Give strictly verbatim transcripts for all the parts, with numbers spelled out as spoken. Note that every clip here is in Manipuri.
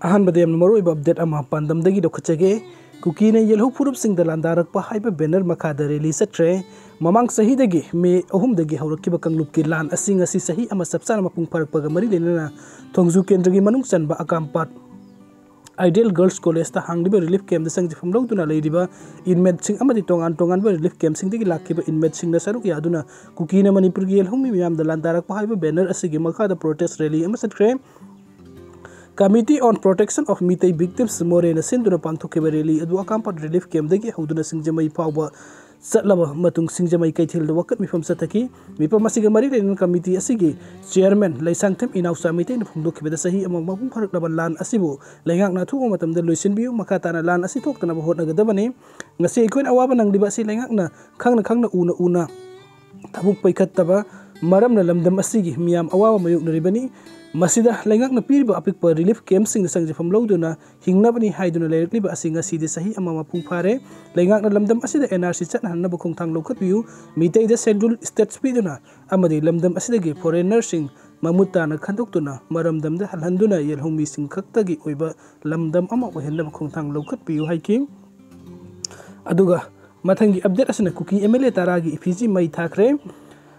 ꯑꯍꯥꯟꯕꯗ ꯌꯥꯝꯅ ꯃꯔꯨꯑꯣꯏꯕ ꯑꯞꯗꯦꯠ ꯑꯃ ꯄꯥꯟꯗꯝꯗꯒꯤ ꯂꯧꯈꯠꯆꯒꯦ꯫ ꯀꯨꯀꯤꯅ ꯌꯦꯜꯍꯧ ꯐꯨꯔꯨꯞꯁꯤꯡꯗ ꯂꯥꯟꯗꯥꯔꯛꯄ ꯍꯥꯏꯕ ꯕꯦꯅꯔ ꯃꯈꯥꯗ ꯔꯦꯂꯤ ꯆꯠꯈ꯭ꯔꯦ꯫ ꯃꯃꯥꯡ ꯆꯍꯤꯗꯒꯤ ꯃꯦ ꯑꯍꯨꯝꯗꯒꯤ ꯍꯧꯔꯛꯈꯤꯕ ꯀꯥꯡꯂꯨꯞꯀꯤ ꯂꯥꯟ ꯑꯁꯤ ꯉꯁꯤ ꯆꯍꯤ ꯑꯃ ꯆꯞ ꯆꯥꯅ ꯃꯄꯨꯡ ꯐꯥꯔꯛꯄꯒ ꯃꯔꯤ ꯂꯩꯅꯅ ꯊꯣꯡꯖꯨ ꯀꯦꯟꯗ꯭ꯔꯒꯤ ꯃꯅꯨꯡ ꯆꯟꯕ ꯑꯀꯥꯝꯄꯥꯠ ꯑꯥꯏꯗꯤꯌꯦꯜ ꯒꯔꯜꯁ ꯀꯣꯂꯦꯖꯇ ꯍꯥꯡꯂꯤꯕ ꯔꯤꯂꯤꯐ ꯀꯦꯝꯞꯇ ꯆꯪꯖꯐꯝ ꯂꯧꯗꯨꯅ ꯂꯩꯔꯤꯕ ꯏꯟꯃꯦꯠꯁꯤꯡ ꯑꯃꯗꯤ ꯇꯣꯉꯥꯟ ꯇꯣꯉꯥꯟꯕ ꯔꯤꯂꯤꯐ ꯀꯦꯝꯞꯁꯤꯡꯗꯒꯤ ꯂꯥꯛꯈꯤꯕ ꯏꯟꯃꯦꯠꯁꯤꯡꯅ ꯁꯔꯨꯛ ꯌꯥꯗꯨꯅ ꯀꯨꯀꯤꯅ ꯃꯅꯤꯄꯨꯔꯒꯤ ꯌꯦꯜꯍꯧꯃꯤ ꯃꯤꯌꯥꯝꯗ ꯂꯥꯟꯗꯥꯔꯛꯄ ꯍꯥꯏꯕ ꯕꯦꯅꯔ ꯑꯁꯤꯒꯤ ꯃꯈꯥꯗ ꯄ꯭ꯔꯣꯇꯦꯁ ꯔꯦꯂꯤ ꯑꯃ ꯆꯠꯈ꯭ꯔꯦ꯫ Committee on Protection of Meitei Victims, ꯃꯣꯔꯦꯅ ꯁꯤꯟꯗꯨꯅ ꯄꯥꯡꯊꯣꯛꯈꯤꯕ ꯔꯦꯂꯤ ꯑꯗꯨ ꯑꯀꯥꯝꯄꯥꯠ ꯔꯤꯂꯤꯐ ꯀꯦꯝꯞꯇꯒꯤ ꯍꯧꯗꯨꯅ ꯁꯤꯡꯖꯃꯩ ꯐꯥꯎꯕ ꯆꯠꯂꯕ ꯃꯇꯨꯡ ꯁꯤꯡꯖꯃꯩ ꯀꯩꯊꯦꯜꯗ ꯋꯥꯀꯠ ꯃꯤꯐꯝ ꯆꯠꯊꯈꯤ꯫ ꯃꯤꯐꯝ ꯑꯁꯤꯒ ꯃꯔꯤ ꯂꯩꯅꯅ ꯀꯃꯤꯇꯤ ꯑꯁꯤꯒꯤ ꯆꯤꯌꯔꯃꯦꯟ ꯂꯩꯁꯥꯡꯊꯦꯝ ꯏꯅꯥꯎꯆꯥ ꯃꯩꯇꯩꯅ ꯐꯣꯡꯗꯣꯛꯈꯤꯕꯗ ꯆꯍꯤ ꯑꯃ ꯃꯄꯨꯡ ꯐꯥꯔꯛꯂꯕ ꯂꯥꯟ ꯑꯁꯤꯕꯨ ꯂꯩꯉꯥꯛꯅ ꯑꯊꯨꯕ ꯃꯇꯝꯗ ꯂꯣꯏꯁꯤꯟꯕꯤꯌꯨ, ꯃꯈꯥ ꯇꯥꯅ ꯂꯥꯟ ꯑꯁꯤ ꯊꯣꯛꯇꯅꯕ ꯍꯣꯠꯅꯒꯗꯕꯅꯤ꯫ ꯉꯁꯤ ꯑꯩꯈꯣꯏꯅ ꯑꯋꯥꯕ ꯅꯪꯂꯤꯕ ꯑꯁꯤ ꯂꯩꯉꯥꯛꯅ ꯈꯪꯅ ꯈꯪꯅ ꯎꯅ ꯎꯅ ꯊꯕꯛ ꯄꯥꯏꯈꯠꯇꯕ ꯃꯔꯝꯅ ꯂꯝꯗꯝ ꯑꯁꯤꯒꯤ ꯃꯤꯌꯥꯝ ꯑꯋꯥꯕ ꯃꯥꯌꯣꯛꯅꯔꯤꯕꯅꯤ꯫ ꯃꯁꯤꯗ ꯂꯩꯉꯥꯛꯅ ꯄꯤꯔꯤꯕ ꯑꯄꯤꯛꯄ ꯔꯤꯂꯤꯐ ꯀꯦꯝꯞꯁꯤꯡꯗ ꯆꯪꯖꯐꯝ ꯂꯧꯗꯨꯅ ꯍꯤꯡꯅꯕꯅꯤ ꯍꯥꯏꯗꯨꯅ ꯂꯩꯔꯛꯂꯤꯕ ꯑꯁꯤ ꯉꯁꯤꯗꯤ ꯆꯍꯤ ꯑꯃ ꯃꯄꯨꯡ ꯐꯥꯔꯦ꯫ ꯂꯩꯉꯥꯛꯅ ꯂꯝꯗꯝ ꯑꯁꯤꯗ ꯑꯦꯟ ꯑꯥꯔ ꯁꯤ ꯆꯠꯅꯍꯟꯅꯕ ꯈꯣꯡꯊꯥꯡ ꯂꯧꯈꯠꯄꯤꯌꯨ, ꯃꯤꯇꯩꯗ ꯁꯦꯗ꯭ꯌꯨꯜ ꯁ꯭ꯇꯦꯠꯁ ꯄꯤꯗꯨꯅ ꯑꯃꯗꯤ ꯂꯝꯗꯝ ꯑꯁꯤꯗꯒꯤ ꯐꯣꯔꯦꯟꯅꯔꯁꯤꯡ ꯃꯃꯨꯠ ꯇꯥꯅ ꯈꯟꯗꯣꯛꯇꯨꯅ ꯃꯔꯝꯗꯝꯗ ꯍꯜꯍꯟꯗꯨꯅ ꯌꯦꯜꯍꯧꯃꯤꯁꯤꯡ ꯈꯛꯇꯒꯤ ꯑꯣꯏꯕ ꯂꯝꯗꯝ ꯑꯃ ꯑꯣꯏꯍꯟꯅꯕ ꯈꯣꯡꯊꯥꯡ ꯂꯧꯈꯠꯄꯤꯌꯨ ꯍꯥꯏꯈꯤ꯫ ꯑꯗꯨꯒ ꯃꯊꯪꯒꯤ ꯑꯞꯗꯦꯠ ꯑꯁꯤꯅ ꯀꯨꯀꯤ ꯑꯦꯝ ꯑꯦꯜ ꯑꯦ ꯇꯔꯥꯒꯤ ꯏꯐꯤꯖꯤ ꯃꯩ ꯊꯥꯈ꯭ꯔꯦ꯫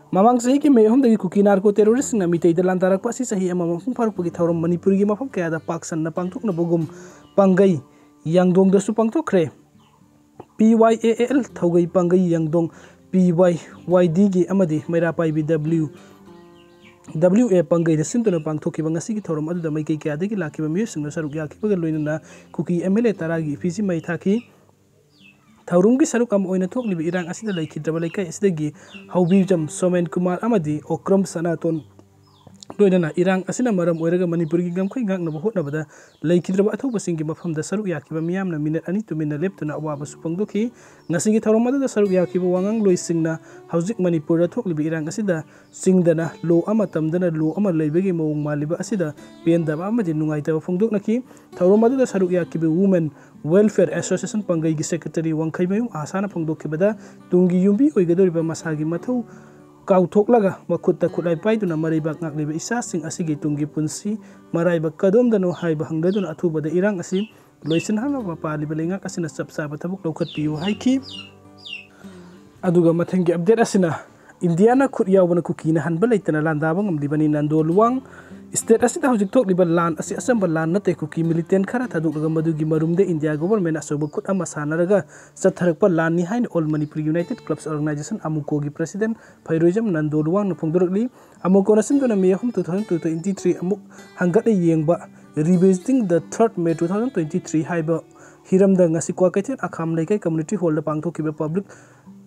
ꯃꯃꯥꯡ ꯆꯍꯤꯒꯤ ꯃꯦ ꯑꯍꯨꯝꯗꯒꯤ ꯀꯨꯀꯤ ꯅꯥꯔꯀꯣ ꯇꯦꯔꯣꯔꯤꯁꯁꯤꯡꯅ ꯃꯤꯇꯩꯗ ꯂꯥꯟꯗꯥꯔꯛꯄ ꯑꯁꯤ ꯆꯍꯤ ꯑꯃ ꯃꯄꯨꯡ ꯐꯥꯔꯛꯄꯒꯤ ꯊꯧꯔꯝ ꯃꯅꯤꯄꯨꯔꯒꯤ ꯃꯐꯝ ꯀꯌꯥꯗ ꯄꯥꯛ ꯁꯟꯅ ꯄꯥꯡꯊꯣꯛꯅꯕꯒꯨꯝ ꯄꯥꯡꯒꯩ ꯌꯥꯡꯗꯣꯡꯗꯁꯨ ꯄꯥꯡꯊꯣꯛꯈ꯭ꯔꯦ꯫ ꯄꯤ ꯋꯥꯏ ꯑꯦ ꯑꯦꯜ ꯊꯧꯒꯩ ꯄꯥꯡꯒꯩ ꯌꯥꯡꯗꯣꯡ, ꯄꯤ ꯋꯥꯏ ꯋꯥꯏ ꯗꯤꯒꯤ ꯑꯃꯗꯤ ꯃꯩꯔꯥ ꯄꯥꯏꯕꯤ ꯗꯕ꯭ꯂꯤꯎ ꯗꯕ꯭ꯂꯤꯎ ꯑꯦ ꯄꯥꯡꯒꯩꯅ ꯁꯤꯟꯗꯨꯅ ꯄꯥꯡꯊꯣꯛꯈꯤꯕ ꯉꯁꯤꯒꯤ ꯊꯧꯔꯝ ꯑꯗꯨꯗ ꯃꯥꯏꯀꯩ ꯀꯌꯥꯗꯒꯤ ꯂꯥꯛꯈꯤꯕ ꯃꯤꯑꯣꯏꯁꯤꯡꯅ ꯁꯔꯨꯛ ꯌꯥꯈꯤꯕꯒ ꯂꯣꯏꯅꯅ ꯀꯨꯀꯤ ꯑꯦꯝ ꯑꯦꯜ ꯑꯦ ꯇꯔꯥꯒꯤ ꯏꯐꯤꯖꯤ ꯃꯩ ꯊꯥꯈꯤ꯫ ꯊꯧꯔꯝꯒꯤ ꯁꯔꯨꯛ ꯑꯃ ꯑꯣꯏꯅ ꯊꯣꯛꯂꯤꯕ ꯏꯔꯥꯡ ꯑꯁꯤꯗ ꯂꯩꯈꯤꯗ꯭ꯔꯕ ꯂꯩꯀꯥꯏ ꯑꯁꯤꯗꯒꯤ ꯍꯧꯕꯤꯖꯝ ꯁꯣꯃꯦꯟ ꯀꯨꯃꯥꯔ ꯑꯃꯗꯤ ꯑꯣꯀ꯭ꯔꯝ ꯁꯅꯥꯇꯣꯟ ꯂꯣꯏꯅꯅ ꯏꯔꯥꯡ ꯑꯁꯤꯅ ꯃꯔꯝ ꯑꯣꯏꯔꯒ ꯃꯅꯤꯄꯨꯔꯒꯤ ꯉꯝꯈꯩ ꯉꯥꯛꯅꯕ ꯍꯣꯠꯅꯕꯗ ꯂꯩꯈꯤꯗ꯭ꯔꯕ ꯑꯊꯧꯕꯁꯤꯡꯒꯤ ꯃꯐꯝꯗ ꯁꯔꯨꯛ ꯌꯥꯈꯤꯕ ꯃꯤꯌꯥꯝꯅ ꯃꯤꯅꯠ ꯑꯅꯤ ꯇꯨꯃꯤꯟꯅ ꯂꯦꯞꯇꯨꯅ ꯑꯋꯥꯕꯁꯨ ꯐꯣꯡꯗꯣꯛꯈꯤ꯫ ꯉꯁꯤꯒꯤ ꯊꯧꯔꯝ ꯑꯗꯨꯗ ꯁꯔꯨꯛ ꯌꯥꯈꯤꯕ ꯋꯥꯉꯥꯡꯂꯣꯏꯁꯤꯡꯅ ꯍꯧꯖꯤꯛ ꯃꯅꯤꯄꯨꯔꯗ ꯊꯣꯛꯂꯤꯕ ꯏꯔꯥꯡ ꯑꯁꯤꯗ ꯆꯤꯡꯗꯅ ꯂꯣ ꯑꯃ ꯇꯝꯗꯅ ꯂꯣ ꯑꯃ ꯂꯩꯕꯒꯤ ꯃꯑꯣꯡ ꯃꯥꯜꯂꯤꯕ ꯑꯁꯤꯗ ꯄꯦꯟꯗꯕ ꯑꯃꯗꯤ ꯅꯨꯡꯉꯥꯏꯇꯕ ꯐꯣꯡꯗꯣꯛꯅꯈꯤ꯫ ꯊꯧꯔꯝ ꯑꯗꯨꯗ ꯁꯔꯨꯛ ꯌꯥꯈꯤꯕ ꯋꯨꯃꯦꯟ ꯋꯦꯜꯐꯤꯌꯔ ꯑꯦꯁꯣꯁꯤꯌꯦꯁꯟ ꯄꯥꯡꯒꯩꯒꯤ ꯁꯦꯀ꯭ꯔꯦꯇꯔꯤ ꯋꯥꯡꯈꯩꯃꯌꯨꯝ ꯑꯥꯁꯥꯅ ꯐꯣꯡꯗꯣꯛꯈꯤꯕꯗ, ꯇꯨꯡꯒꯤ ꯌꯨꯝꯕꯤ ꯑꯣꯏꯒꯗꯧꯔꯤꯕ ꯃꯁꯥꯒꯤ ꯃꯊꯧ ꯀꯥꯎꯊꯣꯛꯂꯒ ꯃꯈꯨꯠꯇ ꯈꯨꯠꯂꯥꯏ ꯄꯥꯏꯗꯨꯅ ꯃꯔꯩꯕꯥꯛ ꯉꯥꯛꯂꯤꯕ ꯏꯆꯥꯁꯤꯡ ꯑꯁꯤꯒꯤ ꯇꯨꯡꯒꯤ ꯄꯨꯟꯁꯤ ꯃꯔꯥꯏꯕꯛ ꯀꯗꯣꯝꯗꯅꯣ ꯍꯥꯏꯕ ꯍꯪꯂꯗꯨꯅ ꯑꯊꯨꯕꯗ ꯏꯔꯥꯡ ꯑꯁꯤ ꯂꯣꯏꯁꯤꯟꯍꯟꯅꯕ ꯄꯥꯜꯂꯤꯕ ꯂꯩꯉꯥꯛ ꯑꯁꯤꯅ ꯆꯞ ꯆꯥꯕ ꯊꯕꯛ ꯂꯧꯈꯠꯄꯤꯌꯨ ꯍꯥꯏꯈꯤ꯫ ꯑꯗꯨꯒ ꯃꯊꯪꯒꯤ ꯑꯞꯗꯦꯠ ꯑꯁꯤꯅ ꯏꯟꯗꯤꯌꯥꯅ ꯈꯨꯠ ꯌꯥꯎꯕꯅ ꯀꯨꯀꯤꯅ ꯍꯟꯕ ꯂꯩꯇꯅ ꯂꯥꯟꯗꯥꯕ ꯉꯝꯂꯤꯕꯅꯤ꯫ ꯅꯟꯗꯣ ꯂꯨꯋꯥꯡ ꯁ꯭ꯇꯦꯠ ꯑꯁꯤꯗ ꯍꯧꯖꯤꯛ ꯊꯣꯛꯂꯤꯕ ꯂꯥꯟ ꯑꯁꯤ ꯑꯆꯝꯕ ꯂꯥꯟ ꯅꯠꯇꯦ꯫ ꯀꯨꯀꯤ ꯃꯤꯂꯤꯇꯦꯟ ꯈꯔ ꯊꯥꯗꯣꯛꯂꯒ ꯃꯗꯨꯒꯤ ꯃꯔꯨꯝꯗ ꯏꯟꯗꯤꯌꯥ ꯒꯣꯕꯔꯃꯦꯟ ꯑꯆꯧꯕ ꯈꯨꯠ ꯑꯃ ꯁꯥꯟꯅꯔꯒ ꯆꯠꯊꯔꯛꯄ ꯂꯥꯟꯅꯤ ꯍꯥꯏꯅ all Manipur united clubs organization, ꯑꯃꯨꯀꯣꯒꯤ ꯄ꯭ꯔꯁꯤꯗꯦꯟ ꯐꯩꯔꯣꯏꯖꯝ ꯅꯟꯗꯣ ꯂꯨꯋꯥꯡꯅ ꯐꯣꯡꯗꯣꯔꯛꯂꯤ꯫ ꯑꯃꯨꯀꯣꯅ ꯁꯤꯟꯗꯨꯅ ꯃꯦ ꯑꯍꯨꯝ, two thousand twenty three ꯑꯃꯨꯛ ꯍꯪꯒꯠꯅ ꯌꯦꯡꯕ, Revisiting the Third May two thousand twenty three ꯍꯥꯏꯕ ꯍꯤꯔꯝꯗ ꯉꯁꯤ ꯀ꯭ꯋꯥꯀꯩꯊꯦꯜ ꯑꯈꯥꯝ ꯂꯩꯀꯥꯏ ꯀꯝꯃ꯭ꯌꯨꯅꯤꯇꯤ ꯍꯣꯜꯗ ꯄꯥꯡꯊꯣꯛꯈꯤꯕ ꯄꯕ꯭ꯂꯤꯛ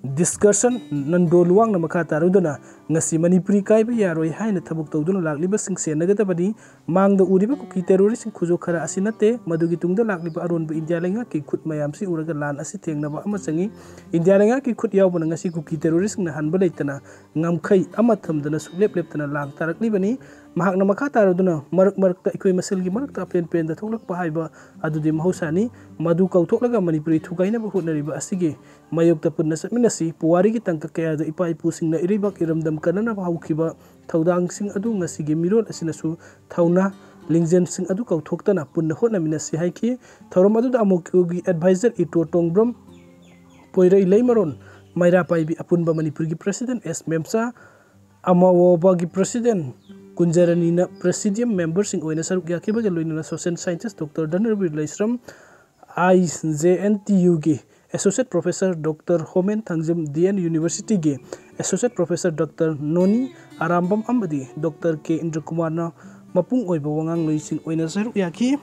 ꯗꯤꯁꯀꯁꯟ ꯅꯟꯗꯣ ꯂꯨꯋꯥꯡꯅ ꯃꯈꯥ ꯇꯥꯔꯨꯗꯨꯅ ꯉꯁꯤ ꯃꯅꯤꯄꯨꯔꯤ ꯀꯥꯏꯕ ꯌꯥꯔꯣꯏ ꯍꯥꯏꯅ ꯊꯕꯛ ꯇꯧꯗꯨꯅ ꯂꯥꯛꯂꯤꯕꯁꯤꯡ ꯁꯦꯟꯅꯒꯗꯕꯅꯤ꯫ ꯃꯥꯡꯗ ꯎꯔꯤꯕ ꯀꯨꯀꯤ ꯇꯦꯔꯣꯔꯤꯁ꯭ꯠꯁꯤꯡ ꯈꯨꯖꯣ ꯈꯔ ꯑꯁꯤ ꯅꯠꯇꯦ, ꯃꯗꯨꯒꯤ ꯇꯨꯡꯗ ꯂꯥꯛꯂꯤꯕ ꯑꯔꯣꯟꯕ ꯏꯟꯗꯤꯌꯥ ꯂꯩꯉꯥꯛꯀꯤ ꯈꯨꯠ ꯃꯌꯥꯝꯁꯤ ꯎꯔꯒ ꯂꯥꯟ ꯑꯁꯤ ꯊꯦꯡꯅꯕ ꯑꯃ ꯆꯪꯏ꯫ ꯏꯟꯗꯤꯌꯥ ꯂꯩꯉꯥꯛꯀꯤ ꯈꯨꯠ ꯌꯥꯎꯕꯅ ꯉꯁꯤ ꯀꯨꯀꯤ ꯇꯦꯔꯣꯔꯤꯁ꯭ꯠꯁꯤꯡꯅ ꯍꯟꯕ ꯂꯩꯇꯅ ꯉꯝꯈꯩ ꯑꯃ ꯊꯝꯗꯅ ꯁꯨꯛꯂꯦꯞ ꯂꯦꯞꯇꯅ ꯂꯥꯟ ꯇꯥꯔꯛꯂꯤꯕꯅꯤ꯫ ꯃꯍꯥꯛꯅ ꯃꯈꯥ ꯇꯥꯔꯗꯨꯅ ꯃꯔꯛ ꯃꯔꯛꯇ ꯑꯩꯈꯣꯏ ꯃꯁꯦꯜꯒꯤ ꯃꯔꯛꯇ ꯑꯄꯦꯟ ꯄꯦꯟꯗ ꯊꯣꯛꯂꯛꯄ ꯍꯥꯏꯕ ꯑꯗꯨꯗꯤ ꯃꯍꯧꯁꯥꯅꯤ꯫ ꯃꯗꯨ ꯀꯥꯎꯊꯣꯛꯂꯒ ꯃꯅꯤꯄꯨꯔꯤ ꯊꯨꯒꯥꯏꯅꯕ ꯍꯣꯠꯅꯔꯤꯕ ꯑꯁꯤꯒꯤ ꯃꯥꯌꯣꯛꯇ ꯄꯨꯟꯅ ꯆꯠꯃꯤꯟꯅꯁꯤ꯫ ꯄꯨꯋꯥꯔꯤꯒꯤ ꯇꯥꯡꯀꯛ ꯀꯌꯥꯗ ꯏꯄꯥ ꯏꯄꯨꯁꯤꯡꯅ ꯏꯔꯩꯕꯥꯛ ꯏꯔꯝꯗꯝ ꯀꯟꯅꯅꯕ ꯍꯧꯈꯤꯕ ꯊꯧꯗꯥꯡꯁꯤꯡ ꯑꯗꯨ ꯉꯁꯤꯒꯤ ꯃꯤꯔꯣꯜ ꯑꯁꯤꯅꯁꯨ ꯊꯧꯅꯥ ꯂꯤꯡꯖꯦꯜꯁꯤꯡ ꯑꯗꯨ ꯀꯥꯎꯊꯣꯛꯇꯅ ꯄꯨꯟꯅ ꯍꯣꯠꯅꯃꯤꯟꯅꯁꯤ ꯍꯥꯏꯈꯤ꯫ ꯊꯧꯔꯝ ꯑꯗꯨꯗ ꯑꯃꯨꯛꯀꯤ ꯑꯦꯗꯚꯥꯏꯖꯔ ꯏꯇꯣ ꯇꯣꯡꯕ꯭ꯔꯝ, ꯄꯣꯏꯔꯩ ꯂꯩꯃꯔꯣꯟ, ꯃꯩꯔꯥ ꯄꯥꯏꯕꯤ ꯑꯄꯨꯟꯕ ꯃꯅꯤꯄꯨꯔꯒꯤ ꯄ꯭ꯔꯁꯤꯗꯦꯟ ꯑꯦꯁ ꯃꯦꯝꯆꯥ, ꯑꯃꯋꯣꯕꯥꯒꯤ ꯄ꯭ꯔꯁꯤꯗꯦꯟ ꯀꯨꯟꯖꯔꯅꯤꯅ ꯄ꯭ꯔꯦꯁꯤꯗꯤꯌꯝ ꯃꯦꯝꯕꯔꯁꯤꯡ ꯑꯣꯏꯅ ꯁꯔꯨꯛ ꯌꯥꯈꯤꯕꯒ ꯂꯣꯏꯅꯅ social scientist doctor Dhanabir Laishram, I J N T ꯌꯨꯒꯤ associate professor doctor Homen Thangjam, D N ꯌꯨꯅꯤꯚꯔꯁꯤꯇꯤꯒꯤ associate professor doctor Noni Arambam ꯑꯃꯗꯤ ꯗꯣꯛꯇꯔ ꯀꯦ ꯏꯟꯗ꯭ꯔꯀꯨꯃꯥꯔꯅ ꯃꯄꯨꯡ ꯑꯣꯏꯕ ꯋꯥꯉꯥꯡꯂꯣꯏꯁꯤꯡ ꯑꯣꯏꯅ ꯁꯔꯨꯛ ꯌꯥꯈꯤ꯫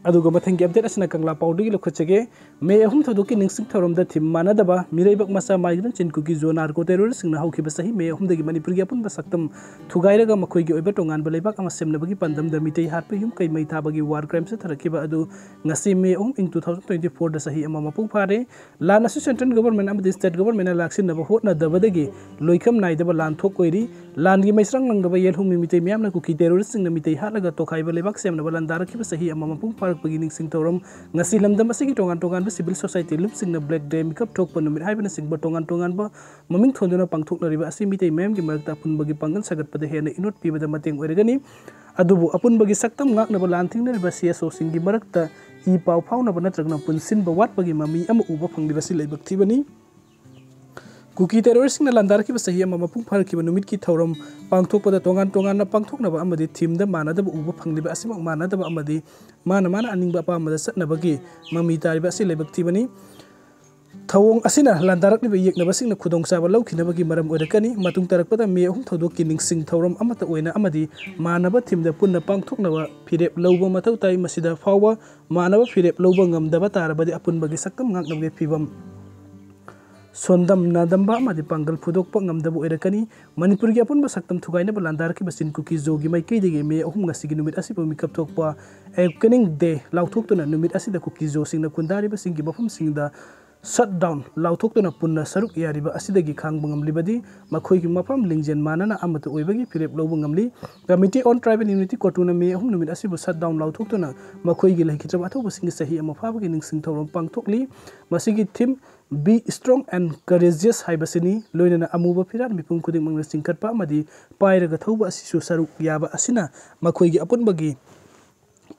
ꯑꯗꯨꯒ ꯃꯊꯪꯒꯤ ꯑꯞꯗꯦꯠ ꯑꯁꯤꯅ ꯀꯪꯂꯥ ꯄꯥꯎꯗꯒꯤ ꯂꯧꯈꯠꯆꯒꯦ꯫ ꯃꯦ ꯑꯍꯨꯝ ꯊꯧꯗꯣꯛꯀꯤ ꯅꯤꯡꯁꯤꯡ ꯊꯧꯔꯝꯗ ꯊꯤꯝ ꯃꯥꯟꯅꯗꯕ, ꯃꯤꯔꯩꯕꯥꯛ ꯃꯆꯥ migrant ꯆꯤꯟ ꯀꯨꯀꯤ ꯖꯣ ꯅꯥꯔꯀꯣ ꯇꯦꯔꯣꯔꯤꯁ꯭ꯠꯁꯤꯡꯅ ꯍꯧꯈꯤꯕ ꯆꯍꯤ ꯃꯦ ꯑꯍꯨꯝꯗꯒꯤ ꯃꯅꯤꯄꯨꯔꯒꯤ ꯑꯄꯨꯟꯕ ꯁꯛꯇꯝ ꯊꯨꯒꯥꯏꯔꯒ ꯃꯈꯣꯏꯒꯤ ꯑꯣꯏꯕ ꯇꯣꯉꯥꯟꯕ ꯂꯩꯕꯥꯛ ꯑꯃ ꯁꯦꯝꯅꯕꯒꯤ ꯄꯥꯟꯗꯝꯗ ꯃꯤꯇꯩ ꯍꯥꯠꯄ, ꯌꯨꯝ ꯀꯩ ꯃꯩ ꯊꯥꯕꯒꯤ ꯋꯥꯔ ꯀ꯭ꯔꯥꯏꯝ ꯆꯠꯊꯔꯛꯈꯤꯕ ꯑꯗꯨ ꯉꯁꯤ ꯃꯦ ꯑꯍꯨꯝ ꯏꯪ two thousand twenty fourꯗ ꯆꯍꯤ ꯑꯃ ꯃꯄꯨꯡ ꯐꯥꯔꯦ꯫ ꯂꯥꯟ ꯑꯁꯤ ꯁꯦꯟꯇ꯭ꯔꯦꯜ ꯒꯣꯕꯔꯃꯦꯟ ꯑꯃꯗꯤ ꯁ꯭ꯇꯦꯠ ꯒꯣꯕꯔꯃꯦꯟꯅ ꯂꯥꯛꯁꯤꯟꯅꯕ ꯍꯣꯠꯅꯗꯕꯗꯒꯤ ꯂꯣꯏꯈꯝ ꯅꯥꯏꯗꯕ ꯂꯥꯟ ꯊꯣꯛ ꯑꯣꯏꯔꯤ꯫ ꯂꯥꯟꯒꯤ ꯃꯩꯁ꯭ꯔꯥꯡ ꯂꯪꯗꯕ ꯌꯦꯜꯍꯧꯃꯤ ꯃꯤꯇꯩ ꯃꯤꯌꯥꯝꯅ ꯀꯨꯀꯤ ꯇꯦꯔꯣꯔꯤꯁ꯭ꯠꯁꯤꯡꯅ ꯃꯤꯇꯩ ꯍꯥꯠꯂꯒ ꯇꯣꯈꯥꯏꯕ ꯂꯩꯕꯥꯛ ꯁꯦꯝꯅꯕ ꯂꯥꯟꯗꯥꯔꯛꯈꯤꯕ ꯆꯍꯤ ꯑꯃ ꯃꯄꯨꯡ ꯐꯥꯔꯛꯄꯒꯤ ꯅꯤꯡꯁꯤꯡ ꯊꯧꯔꯝ ꯉꯁꯤ ꯂꯝꯗꯝ ꯑꯁꯤꯒꯤ ꯇꯣꯉꯥꯟ ꯇꯣꯉꯥꯟꯕ ꯁꯤꯚꯤꯜ ꯁꯣꯁꯥꯏꯇꯤ ꯂꯨꯞꯁꯤꯡꯅ ꯕ꯭ꯂꯦꯛ ꯗꯦ, ꯃꯤꯀꯞ ꯊꯣꯛꯄ ꯅꯨꯃꯤꯠ ꯍꯥꯏꯕꯅꯆꯤꯡꯕ ꯇꯣꯉꯥꯟ ꯇꯣꯉꯥꯟꯕ ꯃꯃꯤꯡ ꯊꯣꯟꯗꯨꯅ ꯄꯥꯡꯊꯣꯛꯅꯔꯤꯕ ꯑꯁꯤ ꯃꯤꯇꯩ ꯃꯤꯌꯥꯝꯒꯤ ꯃꯔꯛꯇ ꯑꯄꯨꯟꯕꯒꯤ ꯄꯥꯡꯒꯜ ꯁꯥꯒꯠꯄꯗ ꯍꯦꯟꯅ ꯏꯅꯣꯠ ꯄꯤꯕꯗ ꯃꯇꯦꯡ ꯑꯣꯏꯔꯒꯅꯤ꯫ ꯑꯗꯨꯕꯨ ꯑꯄꯨꯟꯕꯒꯤ ꯁꯛꯇꯝ ꯉꯥꯛꯅꯕ ꯂꯥꯟ ꯊꯤꯡꯅꯔꯤꯕ ꯁꯤ ꯑꯦꯁ ꯑꯣꯁꯤꯡꯒꯤ ꯃꯔꯛꯇ ꯏ ꯄꯥꯎ ꯐꯥꯎꯅꯕ ꯅꯠꯇ꯭ꯔꯒꯅ ꯄꯨꯟꯁꯤꯟꯕ ꯋꯥꯠꯄꯒꯤ ꯃꯃꯤ ꯑꯃ ꯎꯕ ꯐꯪꯂꯤꯕꯁꯤ ꯂꯥꯏꯕꯛ ꯊꯤꯕꯅꯤ꯫ ꯀꯨꯀꯤ ꯇꯦꯔꯣꯔꯤꯁ꯭ꯠꯁꯤꯡꯅ ꯂꯥꯟꯗꯥꯔꯛꯈꯤꯕ ꯆꯍꯤ ꯑꯃ ꯃꯄꯨꯡ ꯐꯥꯔꯛꯈꯤꯕ ꯅꯨꯃꯤꯠꯀꯤ ꯊꯧꯔꯝ ꯄꯥꯡꯊꯣꯛꯄꯗ ꯇꯣꯉꯥꯟ ꯇꯣꯉꯥꯟꯅ ꯄꯥꯡꯊꯣꯛꯅꯕ ꯑꯃꯗꯤ ꯊꯤꯝꯗ ꯃꯥꯟꯅꯗꯕ ꯎꯕ ꯐꯪꯂꯤꯕ ꯑꯁꯤꯃꯛ ꯃꯥꯟꯅꯗꯕ ꯑꯃꯗꯤ ꯃꯥꯅ ꯃꯥꯅ ꯑꯅꯤꯡꯕ ꯑꯄꯥꯝꯕꯗ ꯆꯠꯅꯕꯒꯤ ꯃꯃꯤ ꯇꯥꯔꯤꯕ ꯑꯁꯤ ꯂꯥꯏꯕꯛ ꯊꯤꯕꯅꯤ꯫ ꯊꯧꯑꯣꯡ ꯑꯁꯤꯅ ꯂꯥꯟꯗꯥꯔꯛꯂꯤꯕ ꯌꯦꯛꯅꯕꯁꯤꯡꯅ ꯈꯨꯗꯣꯡꯆꯥꯕ ꯂꯧꯈꯤꯅꯕꯒꯤ ꯃꯔꯝ ꯑꯣꯏꯔꯛꯀꯅꯤ꯫ ꯃꯇꯨꯡ ꯇꯥꯔꯛꯄꯗ ꯃꯦ ꯑꯍꯨꯝ ꯊꯧꯗꯣꯛꯀꯤ ꯅꯤꯡꯁꯤꯡ ꯊꯧꯔꯝ ꯑꯃꯠꯇ ꯑꯣꯏꯅ ꯑꯃꯗꯤ ꯃꯥꯟꯅꯕ ꯊꯤꯝꯗ ꯄꯨꯟꯅ ꯄꯥꯡꯊꯣꯛꯅꯕ ꯐꯤꯔꯦꯞ ꯂꯧꯕ ꯃꯊꯧ ꯇꯥꯏ꯫ ꯃꯁꯤꯗ ꯐꯥꯎꯕ ꯃꯥꯟꯅꯕ ꯐꯤꯔꯦꯞ ꯂꯧꯕ ꯉꯝꯗꯕ ꯇꯥꯔꯕꯗꯤ ꯑꯄꯨꯟꯕꯒꯤ ꯁꯛꯇꯝ ꯉꯥꯛꯅꯕꯒꯤ ꯐꯤꯕꯝ ꯁꯣꯟꯗꯝ ꯅꯥꯗꯝꯕ ꯑꯃꯗꯤ ꯄꯥꯡꯒꯜ ꯐꯨꯗꯣꯛꯄ ꯉꯝꯗꯕ ꯑꯣꯏꯔꯛꯀꯅꯤ꯫ ꯃꯅꯤꯄꯨꯔꯒꯤ ꯑꯄꯨꯟꯕ ꯁꯛꯇꯝ ꯊꯨꯒꯥꯏꯅꯕ ꯂꯥꯟꯗꯥꯔꯛꯈꯤꯕ ꯆꯤꯟ ꯀꯨꯀꯤ ꯖꯣꯒꯤ ꯃꯥꯏꯀꯩꯗꯒꯤ ꯃꯦ ꯑꯍꯨꯝ ꯉꯁꯤꯒꯤ ꯅꯨꯃꯤꯠ ꯑꯁꯤꯕꯨ ꯃꯤꯀꯞ ꯊꯣꯛꯄ Awakening Day ꯂꯥꯎꯊꯣꯛꯇꯨꯅ ꯅꯨꯃꯤꯠ ꯑꯁꯤꯗ ꯀꯨꯀꯤ ꯖꯣꯁꯤꯡꯅ ꯈꯨꯟꯗꯥꯔꯤꯕꯁꯤꯡꯒꯤ ꯃꯐꯝꯁꯤꯡꯗ shut down ꯂꯥꯎꯊꯣꯛꯇꯨꯅ ꯄꯨꯟꯅ ꯁꯔꯨꯛ ꯌꯥꯔꯤꯕ ꯑꯁꯤꯗꯒꯤ ꯈꯥꯡꯕ ꯉꯝꯂꯤꯕꯗꯤ ꯃꯈꯣꯏꯒꯤ ꯃꯐꯝ ꯂꯤꯡꯖꯦꯜ ꯃꯥꯟꯅꯅ ꯑꯃꯠꯇ ꯑꯣꯏꯕꯒꯤ ꯐꯤꯔꯦꯞ ꯂꯧꯕ ꯉꯝꯂꯤ꯫ Committee on Tribal Unity, ꯀꯣꯇꯨꯅ ꯃꯦ ꯑꯍꯨꯝ ꯅꯨꯃꯤꯠ ꯑꯁꯤꯕꯨ shut down ꯂꯥꯎꯊꯣꯛꯇꯨꯅ ꯃꯈꯣꯏꯒꯤ ꯂꯩꯈꯤꯗ꯭ꯔꯕ ꯑꯊꯧꯕꯁꯤꯡꯒꯤ ꯆꯍꯤ ꯑꯃ ꯐꯥꯕꯒꯤ ꯅꯤꯡꯁꯤꯡ ꯊꯧꯔꯝ ꯄꯥꯡꯊꯣꯛꯂꯤ꯫ ꯃꯁꯤꯒꯤ theme Be Strong and Courageous ꯍꯥꯏꯕꯁꯤꯅꯤ꯫ ꯂꯣꯏꯅꯅ ꯑꯃꯨꯕ ꯐꯤꯔꯥꯜ ꯃꯤꯄꯨꯝ ꯈꯨꯗꯤꯡꯃꯛꯅ ꯆꯤꯡꯈꯠꯄ ꯑꯃꯗꯤ ꯄꯥꯏꯔꯒ ꯊꯧꯕ ꯑꯁꯤꯁꯨ ꯁꯔꯨꯛ ꯌꯥꯕ ꯑꯁꯤꯅ ꯃꯈꯣꯏꯒꯤ ꯑꯄꯨꯟꯕꯒꯤ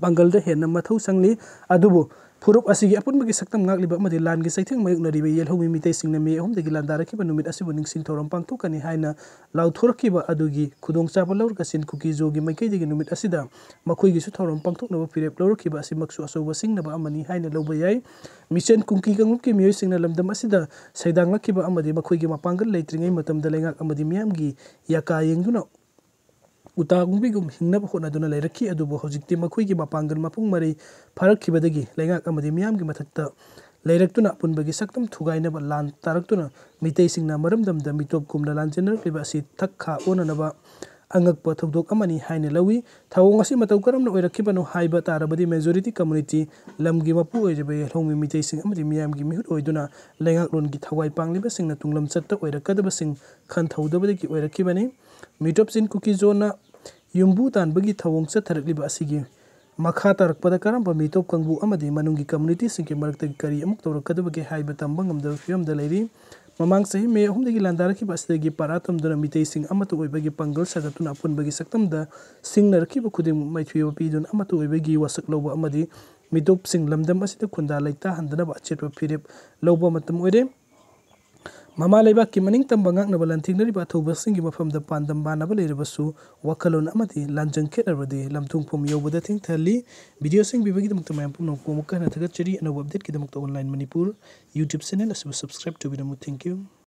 ꯄꯥꯡꯒꯜꯗ ꯍꯦꯟꯅ ꯃꯊꯧ ꯆꯪꯂꯤ꯫ ꯑꯗꯨꯕꯨ ꯐꯨꯔꯨꯞ ꯑꯁꯤꯒꯤ ꯑꯄꯨꯟꯕꯒꯤ ꯁꯛꯇꯝ ꯉꯥꯛꯂꯤꯕ ꯑꯃꯗꯤ ꯂꯥꯟꯒꯤ ꯆꯩꯊꯦꯡ ꯃꯥꯌꯣꯛꯅꯔꯤꯕ ꯌꯦꯜꯍꯧꯃꯤ ꯃꯤꯇꯩꯁꯤꯡꯅ ꯃꯦ ꯑꯍꯨꯝꯗꯒꯤ ꯂꯥꯟꯗꯥꯔꯛꯈꯤꯕ ꯅꯨꯃꯤꯠ ꯑꯁꯤꯕꯨ ꯅꯤꯡꯁꯤꯡ ꯊꯧꯔꯝ ꯄꯥꯡꯊꯣꯛꯀꯅꯤ ꯍꯥꯏꯅ ꯂꯥꯎꯊꯣꯔꯛꯈꯤꯕ ꯑꯗꯨꯒꯤ ꯈꯨꯗꯣꯡꯆꯥꯕ ꯂꯧꯔꯒ ꯆꯤꯟ ꯀꯨꯀꯤ ꯖꯣꯒꯤ ꯃꯥꯏꯀꯩꯗꯒꯤ ꯅꯨꯃꯤꯠ ꯑꯁꯤꯗ ꯃꯈꯣꯏꯒꯤꯁꯨ ꯊꯧꯔꯝ ꯄꯥꯡꯊꯣꯛꯅꯕ ꯐꯤꯔꯦꯞ ꯂꯧꯔꯛꯈꯤꯕ ꯑꯁꯤꯃꯛꯁꯨ ꯑꯆꯧꯕ ꯁꯤꯡꯅꯕ ꯑꯃꯅꯤ ꯍꯥꯏꯅ ꯂꯧꯕ ꯌꯥꯏ꯫ ꯃꯤꯆꯦꯟ ꯀꯨꯀꯤ ꯀꯥꯡꯂꯨꯞꯀꯤ ꯃꯤꯑꯣꯏꯁꯤꯡꯅ ꯂꯝꯗꯝ ꯑꯁꯤꯗ ꯁꯩꯗꯥꯡꯂꯛꯈꯤꯕ ꯑꯃꯗꯤ ꯃꯈꯣꯏꯒꯤ ꯃꯄꯥꯡꯒꯜ ꯂꯩꯇ꯭ꯔꯤꯉꯩ ꯃꯇꯝꯗ ꯂꯩꯉꯥꯛ ꯑꯃꯗꯤ ꯃꯤꯌꯥꯝꯒꯤ ꯌꯥꯀꯥ ꯌꯦꯡꯗꯨꯅ ꯎꯇꯥ ꯀꯨꯝꯕꯤꯒꯨꯝ ꯍꯤꯡꯅꯕ ꯍꯣꯠꯅꯗꯨꯅ ꯂꯩꯔꯛꯈꯤ꯫ ꯑꯗꯨꯕꯨ ꯍꯧꯖꯤꯛꯇꯤ ꯃꯈꯣꯏꯒꯤ ꯃꯄꯥꯡꯒꯜ ꯃꯄꯨꯡ ꯃꯔꯩ ꯐꯥꯔꯛꯈꯤꯕꯗꯒꯤ ꯂꯩꯉꯥꯛ ꯑꯃꯗꯤ ꯃꯤꯌꯥꯝꯒꯤ ꯃꯊꯛꯇ ꯂꯩꯔꯛꯇꯨꯅ ꯑꯄꯨꯟꯕꯒꯤ ꯁꯛꯇꯝ ꯊꯨꯒꯥꯏꯅꯕ ꯂꯥꯟ ꯇꯥꯔꯛꯇꯨꯅ ꯃꯤꯇꯩꯁꯤꯡꯅ ꯃꯔꯝꯗꯝꯗ ꯃꯤꯇꯣꯞ ꯀꯨꯝꯅ ꯂꯥꯟꯖꯦꯟꯅꯔꯛꯂꯤꯕ ꯑꯁꯤ ꯊꯛ ꯈꯥ ꯑꯣꯟꯅꯅꯕ ꯑꯉꯛꯄ ꯊꯧꯗꯣꯛ ꯑꯃꯅꯤ ꯍꯥꯏꯅ ꯂꯧꯏ꯫ ꯊꯧꯑꯣꯡ ꯑꯁꯤ ꯃꯇꯧ ꯀꯔꯝꯅ ꯑꯣꯏꯔꯛꯈꯤꯕꯅꯣ ꯍꯥꯏꯕ ꯇꯥꯔꯕꯗꯤ, majority community, ꯂꯝꯒꯤ ꯃꯄꯨ ꯑꯣꯏꯔꯤꯕ ꯌꯦꯜꯍꯧꯃꯤ ꯃꯤꯇꯩꯁꯤꯡ ꯑꯃꯗꯤ ꯃꯤꯌꯥꯝꯒꯤ ꯃꯤꯍꯨꯠ ꯑꯣꯏꯗꯨꯅ ꯂꯩꯉꯥꯛꯂꯣꯟꯒꯤ ꯊꯋꯥꯏ ꯄꯥꯡꯂꯤꯕꯁꯤꯡꯅ ꯇꯨꯡꯂꯝꯆꯠꯇ ꯑꯣꯏꯔꯛꯀꯗꯕꯁꯤꯡ ꯈꯟꯊꯧꯗꯕꯗꯒꯤ ꯑꯣꯏꯔꯛꯈꯤꯕꯅꯤ꯫ ꯃꯤꯇꯣꯞ ꯆꯤꯟ ꯀꯨꯀꯤ ꯖꯣꯟꯅ ꯌꯨꯝꯕꯨ ꯇꯥꯟꯕꯒꯤ ꯊꯧꯑꯣꯡ ꯆꯠꯊꯔꯛꯂꯤꯕ ꯑꯁꯤꯒꯤ ꯃꯈꯥ ꯇꯥꯔꯛꯄꯗ ꯀꯔꯝꯕ ꯃꯤꯇꯣꯞ ꯀꯥꯡꯕꯨ ꯑꯃꯗꯤ ꯃꯅꯨꯡꯒꯤ communityꯁꯤꯡꯒꯤ ꯃꯔꯛꯇꯒꯤ ꯀꯔꯤ ꯑꯃꯨꯛ ꯇꯧꯔꯛꯀꯗꯕꯒꯦ ꯍꯥꯏꯕ ꯇꯝꯕ ꯉꯝꯗꯕ ꯐꯤꯕꯝꯗ ꯂꯩꯔꯤ꯫ ꯃꯃꯥꯡ ꯆꯍꯤ ꯃꯦ ꯑꯍꯨꯝꯗꯒꯤ ꯂꯥꯟꯗꯥꯔꯛꯈꯤꯕ ꯑꯁꯤꯗꯒꯤ ꯄꯥꯔꯥ ꯇꯝꯗꯨꯅ ꯃꯤꯇꯩꯁꯤꯡ ꯑꯃꯠꯇ ꯑꯣꯏꯕꯒꯤ ꯄꯥꯡꯒꯜ ꯁꯥꯒꯠꯇꯨꯅ ꯑꯄꯨꯟꯕꯒꯤ ꯁꯛꯇꯝꯗ ꯁꯤꯡꯅꯔꯛꯈꯤꯕ ꯈꯨꯗꯤꯡꯃꯛ ꯃꯥꯏꯊꯤꯕ ꯄꯤꯗꯨꯅ ꯑꯃꯠꯇ ꯑꯣꯏꯕꯒꯤ ꯋꯥꯁꯛ ꯂꯧꯕ ꯑꯃꯗꯤ ꯃꯤꯇꯣꯞꯁꯤꯡ ꯂꯝꯗꯝ ꯑꯁꯤꯗ ꯈꯨꯟꯗꯥ ꯂꯩꯇꯥꯍꯟꯗꯅꯕ ꯑꯆꯦꯠꯄ ꯐꯤꯔꯦꯞ ꯂꯧꯕ ꯃꯇꯝ ꯑꯣꯏꯔꯦ꯫ ꯃꯃꯥ ꯂꯩꯕꯥꯛꯀꯤ ꯃꯅꯤꯡꯇꯝꯕ ꯉꯥꯛꯅꯕ ꯂꯥꯟꯊꯦꯡꯅꯔꯤꯕ ꯑꯊꯧꯕꯁꯤꯡꯒꯤ ꯃꯐꯝꯗ ꯄꯥꯟꯗꯝ ꯃꯥꯟꯅꯕ ꯂꯩꯔꯕꯁꯨ, ꯋꯥꯈꯜꯂꯣꯟ ꯑꯃꯗꯤ ꯂꯥꯟꯖꯪ ꯈꯦꯠꯅꯔꯕꯗꯤ ꯂꯝꯊꯨꯡꯐꯝ ꯌꯧꯕꯗ ꯊꯦꯡꯊꯍꯜꯂꯤ꯫ Video ꯁꯤꯡꯕꯤꯕꯒꯤꯗꯃꯛꯇ ꯃꯌꯥꯝ ꯄꯨꯝꯅꯃꯛꯄꯨ ꯑꯃꯨꯛꯀ ꯍꯟꯅ ꯊꯥꯒꯠꯆꯔꯤ꯫ ꯑꯅꯧꯕ updateꯀꯤꯗꯃꯛꯇ Online Manipur YouTube channel ꯑꯁꯤꯕꯨ subscribe ꯇꯧꯕꯤꯔꯝꯃꯨ꯫ Thank you꯫